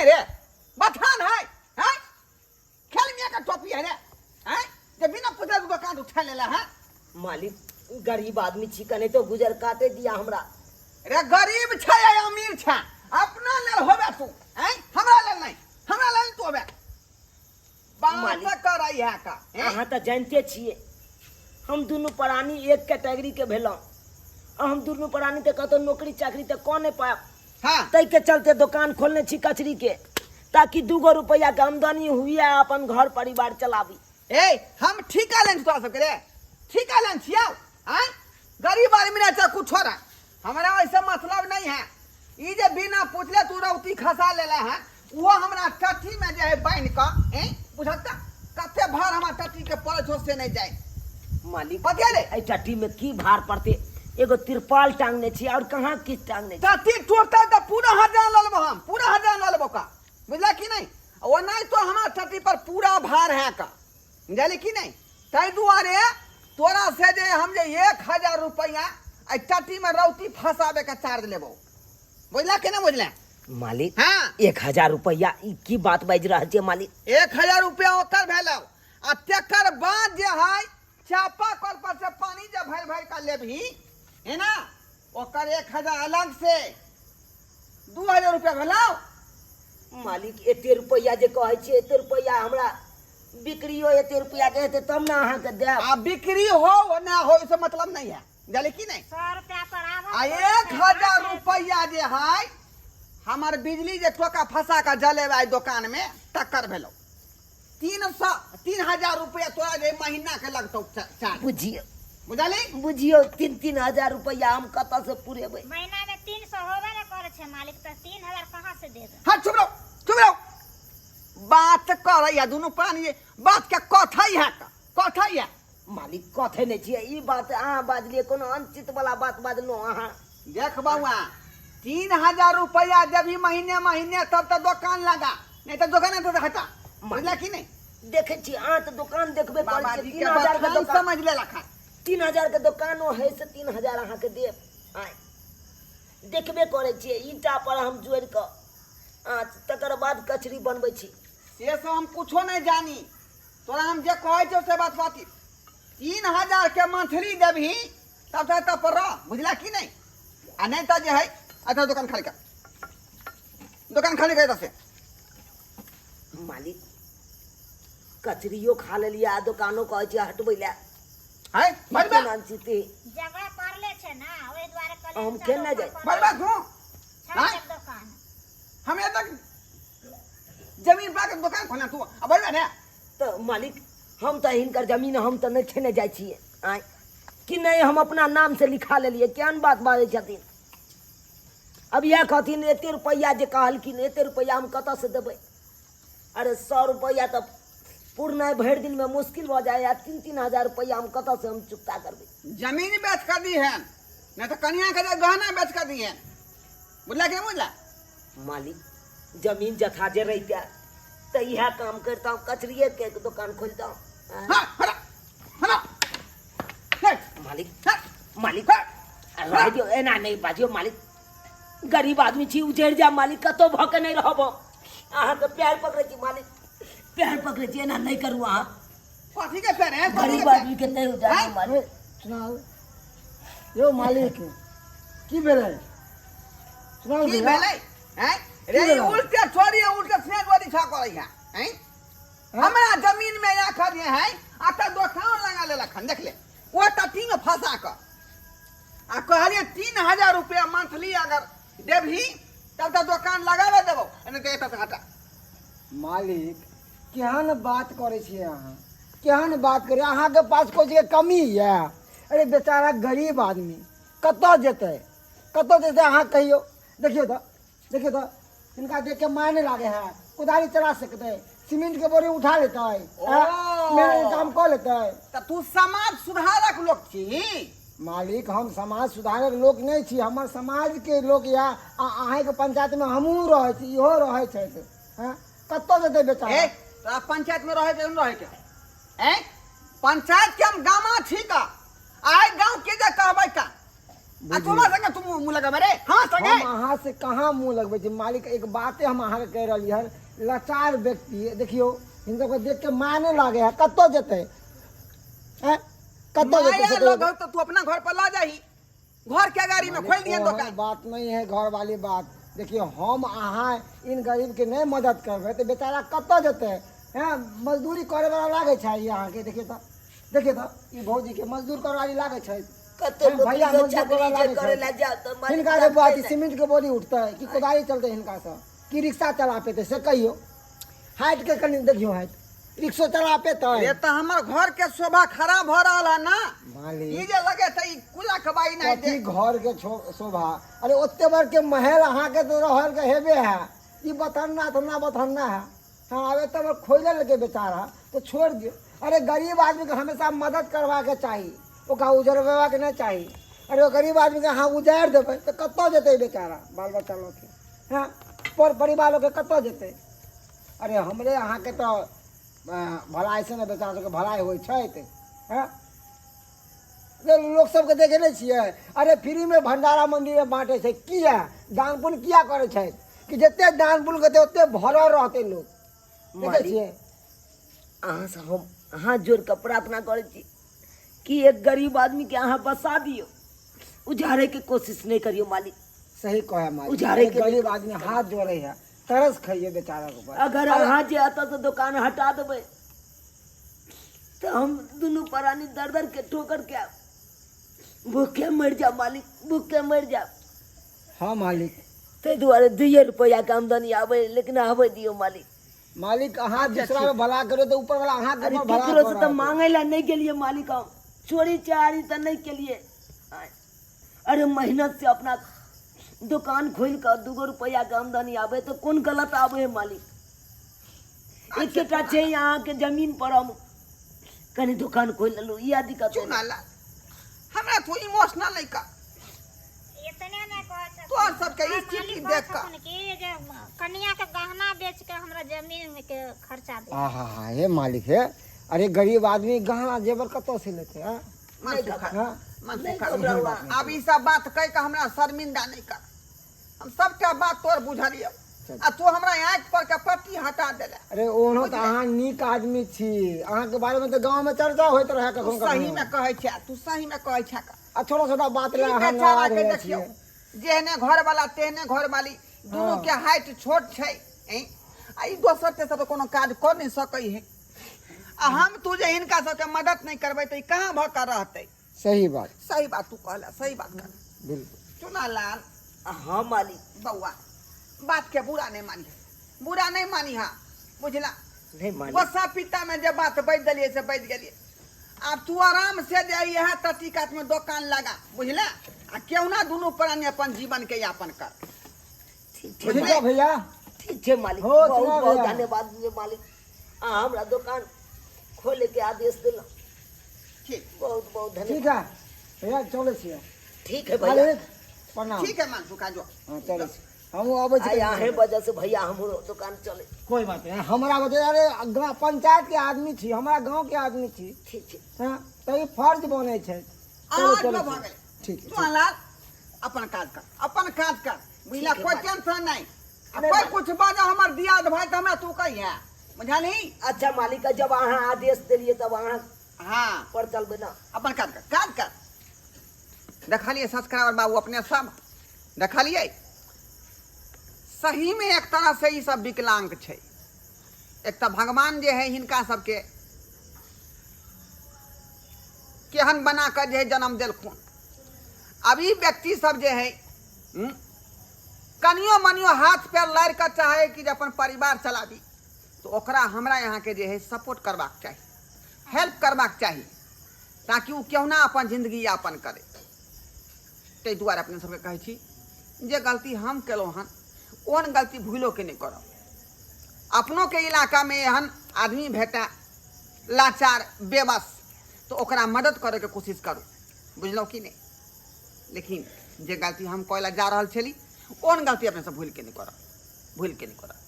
है रे बथान है हैं खेल मियाँ का टोपी है रे हैं जे बिना पूछले तू दोकान उठा लेला है मालिक गरीब आदमी छी कने तो गुजर काटे दिया हमरा रे गरीब छै या अमीर छै अपना लेल होबे तू हैं हमरा लेल नहीं हमरा लेल तू होबे मालिक। बात करै है का हैं? अहाँ तऽ जानिते छियै हम दुनू प्राणी एक कैटेगरी के भेलहुँ आ हम दुनू प्राणी तऽ कतहु नौकरी चाकरी तऽ कऽ नहि पायब हाँ ताहिके चलते दोकान खोलने छी कचरी के ताकि दूगो रुपैआ के आमदनी हुए आ अपन घर परिवार चलाबी ए हम ठीका लेन तोरा सबके रे ठीका लेन छियौ आँय गरीब आदमी रहै चाहे कुछो रह हमरा ऐसे मतलब नहीं है ई जे बिना पूछले तू रौती खसा लेले है वो हमरा टट्टी में जे है बान्हि कऽ ए बुझल तऽ कते भार हमरा टट्टी के पड़ै छौ से नहीं जाय मालिक पतिया रे एहि टट्टी में की भार पड़ते एगो तिरपाल टांगने छी और कहाँ किछु टांगने छी टट्टी टूटतै तऽ पूरा हजान लऽ लेबो हम पूरा हजान लऽ लेबो का बुझला कि नहीं ओना तो हमरा टट्टी पर पूरा भार है का बुझली कि नहीं ताहि दुआरे तोरा से जे हम जे 1000 रुपया एहि टट्टी में रौती फंसाबे के चार्ज लेबो बुझला कि नहीं बुझला मालिक हाँ 1000 रुपैआ ई की बात बाजि रहल छियै मालिक 1000 रुपया ओकर भेलौ आ तेकर बाद जे है चापा कल पर से पानी जे भरि भरि के लेबही है ना ओकर 1000 अलग से 2000 रुपया भेलौ मालिक एते रुपैआ जे कहै छियै एते रुपैआ हमरा बिक्रियो एते रुपैआ के हेतै तब ने अहाँके देब आ बिक्री हो ना हो से मतलब नहीं है जानली कि नहीं 100 रुपया पर आबऽ आ 1000 रुपया जे है हमर बिजली जे टोका फंसा के जलेबै एहि दोकान में तकर भेलौ 300 3000 रुपया तोरा जे महीना के लगतौ चार्ज बुझियौ बुझली बुझियौ 3-3 हजार रुपैआ हम कतऽ से पुरेबै महीना में 300 होबे ने करे छै मालिक तऽ 3000 कहाँ से देबै हाँ चुप रहो चुप रहो बात करे या दुनू प्राणी बात के कथै है का कथै है मालिक कथे नहि छियै ई बात अहाँ बाजलियै कोनो अनुचित वाला बात बाजलहुँ अहाँ देख बउआ 3000 रुपया देबही महीने महीने तब तो दोकान लगा नहीं तो दोकान तो हटा बुझला कि नहीं देखै छी अहाँ तऽ दोकान देखबे करै बाबा छियै जी तीन के हजार के बखान दोकान समझ ले लखा 3000 के दोकानो है से 3000 अहाँके देब आय देखबे करै छियै ईटा पर हम जोड़ि कऽ आ तकर बाद कचरी बनबै छी से सब हम कुछो नहीं जानी तोरा हम जे कहै छियौ से बात बाती 3000 के मंथली देबही तब तक तब पर रह बुझला कि नहीं आ नहीं तो जे है अच्छा दुकान खाली कर दुकान खाली कर से मालिक कचरियो खा लेलियै आ दोकानो कहै छियै हटबै लए है बजबे केना जीते जगह पड़ले छै ना ओहि दुआरे कहलियै हम चलो केना जाय? अपन बजबे तू छोड़ि आँय? देब दोकान हमें तक जमीन पा के दुकान खोलना तू आ बजबे ने तऽ मालिक हम तऽ हिनकर जमीन हम तऽ नहि खेने जाइ छियै आँय कि नहि हम अपना नाम से लिखा लेलियै केहन बात बाजै छथिन अब इएह कहथिन एते रुपैआ जे कहलखिन एते रुपैआ हम कतऽसँ देबै अरे 100 रुपैआ तऽ पुरनाइ भरि दिनमे मुश्किल भऽ जाइ आ 3-3 हजार रुपैआ हम कतऽसँ हम चुकता करबै जमीन बेच कर दी है नहीं तो कनिया के जे गहना बेच कर दी है बुझला कि नहीं बुझला मालिक जमीन जथा जे रहिते तऽ इएह काम करितहुँ कचरिएके दोकान खोलितहुँ आँय? हाँ हटा हटा हे, मालिक हे, मालिक हे। रहै दियौ एना नहि बाजियौ मालिक गरीब आदमी छी उजड़ि जायब मालिक कतहु भऽ के नहि रहब हम। अहाँके पैर पकड़ै छी मालिक पैर पकड़ै छी एना नहि करू अहाँ कथी के पैर है कथी के गरीब पैर आदमी के नहि उजाड़ू मालिक सुनाउ यौ मालिक की भेलै सुनाउ की भैया भेलै हैं रे की भेलै? उल्टे छोड़ी उल्टे से गोली छा करै है हैं हमरा जमीन में राखल जे है आ त दोकान लगा लेलक हन देख ले ओ टट्टी में फंसा कऽ आ कहलियै 3000 रुपया मंथली अगर देबही तब तऽ दोकान लगाबे देबौ नहीं तऽ एतऽ से हटा मालिक केहन बात करै छियै अहाँ केहन बात करै अहाँके पास कोइ चीजके कमी यऽ अरे बेचारा गरीब आदमी कतऽ जेतै कतऽ जेतै अहाँ कहियौ देखियौ तऽ देखियौ तऽ हिनका देख के माया नहि लागै है कुदारी चला सकतै सीमेंट के बोरी उठा लेतै ओ। मेहनत के काम कऽ लेतै तऽ तू समाज सुधारक लोक छी मालिक हम समाज सुधारक लोक नहि छी हमर समाजके लोक यऽ आ अहाँके पंचायतमे हमहूँ रहै छी इहो रहै छथि हँ कतऽ जेतै बेचारा ए तोरा पंचायत में रहे के रहे के ए पंचायत के हम गामा छी का आइ गांव के जे कहबै का आ तोरा संगे तू मुँह लगेबे रे हाँ संगे। हम अहाँ से कहाँ मुँह लगबै छी मालिक? एक बाते हम अहाँके कहि रहली हन, लाचार व्यक्ति देखियौ, हिनका सबके देख के माया नहि लागे है। कतऽ जेतै हैं, कतऽ जेतै माया से कहियौ। लगौ तो तू अपना घर पर ला जाही, घर के गाड़ी में खोल दिए ओहन दुकान। बात नहीं है घर वाली बात। देखियौ, हम अहाँ इन गरीब के नहीं मदद करबै तऽ बेचारा कतऽ जेतै हैं? मजदूरी करे वाला लागै छै ई अहाँके? देखियौ तऽ, देखियौ तऽ, ई भौजी के मजदूर करे वाली लागै छै? कतौ हैं, भैया नौकरी मजदूर चाकरी करे जे लागै करे छै? ला जाओ तऽ मालिक हिनका से जानते बात नहि। सीमेंट के बोरी उठतै कि कोदारी चलतै हिनका से कि रिक्शा चला पेतै से कहियौ? हाइट के कनि देखियौ, हाइट रिक्शो चला पेतै? ये तऽ हमर घर के शोभा खराब भऽ रहल है ना। मालिक, ई जे लगे तऽ ई कुला कबाई नहीं कथी दे घर के शोभा? अरे ओते बड़ के महल अहाँके तो रहल के हेबे है, ई बथन्ना तो ना बथन्ना है। हाँ, आब एते बड़ खोले लगे बेचारा तो छोड़ दियौ। अरे गरीब आदमी के हमेशा मदद करबाके चाही, ओकरा उजरबेबाके नहि चाही। अरे ओ गरीब आदमीके अहाँ उजारि देबै तऽ कतऽ जेतै बेचारा बाल बच्चा लऽ के? हँ, पर परिवार लऽ के कतऽ जेतै? अरे हमरे अहाँके तऽ भलाइसँ ने बेचारा सबके भलाइ होइ छै तऽ। हँ, लोक सबके देखे नहि छियै? अरे फ्रीमे भंडारा मन्दिरमे बाँटै छै किया? दान पुण्य किया करै छै? कि जते दान पुण्य करतै ओते भरल रहतै लोक। देखै मालिक, छियै? अहाँसँ हम हाथ जोड़ि कऽ प्रार्थना करै छी कि एक गरीब आदमीके अहाँ बसा दियौ, उजाड़ैके कोशिश नहि करियौ मालिक। सही कहे मालिक। उजाड़े के गरीब आदमी हाथ जोड़े है, तरस खाइए बेचारा के ऊपर। अगर अहाँ जे एतऽसँ दोकान हटा देबै तऽ हम दुनू प्राणी दर दर के ठोकर के भूखे मरि जायब मालिक, भूखे मरि जायब। हाँ मालिक। ताहि दुआरे 2 रुपैआके आमदनी आबै, लेकिन आबै दियौ मालिक। मालिक, अहाँ दूसरा में भला करो तो ऊपर वाला अहाँ के अरे ऊपर भला केकरो से करत। तऽ मांगै लए नहि गेलियै मालिक, हम चोरी चारी तऽ नहि केलियै। अरे मेहनत से अपना दोकान खोलि कऽ 2 रुपैआके आमदनी आबै तऽ कोन गलत आबै है मालिक? एकेटा छै अहाँके जमीन पर हम कनि दोकान खोलि लेलहुँ, इएह दिक्कत है। चुना ला, हमरा तू इमोशनल नहीं कर। इतने नहि कहै छथुन। तोहर सबके आ स्थिति मालिक देख कहै कऽ। छथुन कि जे कनिया के गहना बेच के हमरा जमीन के खर्चा दे। आहा हा, हे मालिक हे, अरे गरीब आदमी गहना जेवर कतऽ से लेते हैं? मन नहीं सुखा हाँ? मन नहीं सुखा। घबराउ। आब ई सब बात कहि कऽ हमरा शर्मिंदा नहीं कर। हम सबटा बात तोर बुझलियौ आ तू हमरा आँखि पर के पट्टी हटा देले। अरे ओनो तऽ अहाँ नीक आदमी छी, अहाँके बारे में तऽ गाँव में चर्चा होइत रहे तू कखनो सही कखनो। में कहै छै, तू सही में कहै छै का। आ छोटा छोटा बात ई लए अहाँ बेचारा नाराज के हो जाइ देखियौ, छियै। जेहने घर वाला तेहने घर वाली, दुनू हाँ। के हाइट छोट छै ऐं? आ ई दोसर तेसर तऽ कोनो काज कऽ नहि सकै है, आ हम तू जे हिनका सबके मदद नहि करबै तऽ ई कहाँ भऽ कऽ रहतै? सही बात। सही बात तू कहला, सही बात कहला। बिल्कुल। चुना लाल। हाँ मालिक। बौआ, बात के बुरा नहीं मानी, बुरा नहीं मानी। हाँ, बुझला? नहीं मालिक। गुस्सा पिता में जे बात बज देलिए से बज गेलिए। आब तू आराम से जे इएह तटी कात में दोकान लगा, बुझला? आ केहुना दुनू प्राणी अपन जीवन के यापन कर। ठीक छै। ठीक है भैया। ठीक छै मालिक। हो, बहुत चुना बहुत भैया। धन्यवाद मालिक, अहाँ हमरा दोकान खोले के आदेश देलहुँ। ठीक। बहुत बहुत धन्यवाद। ठीक है भैया, चलै छियै। ठीक है भैया। मालिक प्रणाम। ठीक है मनसुखा, जो। हाँ, चलै छी, हमहूँ अबै छी। आइ अहें वजह से भैया हमरो दोकान चले। कोई बात नहीं, हमरा वजह? अरे गाँव पंचायत के आदमी छी, हमरा गाँव के आदमी छी। ठीक छै। हाँ, तऽ ई फर्ज बनै छै। चलू, आज चलै भऽ छी। गेलै। ठीक है। चुना लाल, अपन काज कर, अपन काज कर, बुझला? ठीक है, कोई बाय। टेंशन नहीं। आ नहीं, कोई बाय। कुछ बाजो हमर दियाद भाई तऽ हमरा तू कहिया, बुझलही? अच्छा मालिक, जब अहाँ आदेश देलियै तब अहाँ हाँ पर चलबै ना। अपन काज कर, काज कर। देखलियै सब्सक्राइबर बाबू, अपने सब देखलियै, सही में एक तरह से ई सब विकलांग छै। एक तऽ भगवान जे है हिनका सबके केहन बना कऽ जे है जन्म देलखुन। अब ई व्यक्ति सब जे है कनियो मनियो हाथ पैर लड़ि कऽ चाहे कि जे अपन परिवार चलाबी, तऽ ओकरा हमरा यहाँके जे है सपोर्ट करबाक चाही, हेल्प करबाक चाही, ताकि ओ केहुना अपन जिंदगी यापन करे। ताहि दुआरे अपने सबके कहै छी जे गलती हम केलहुँ हन ओहन गलती भूलोके नहि करब। अपनोके इलाकामे एहन आदमी भेटए लाचार बेबस तऽ ओकरा मदद करैके कोशिश करू, बुझलहुँ कि नहि? लेकिन जे गलती हम करै लए जा रहल छली ओहन गलती अपने सब भूलिके नहि करब, भूलिके नहि करब।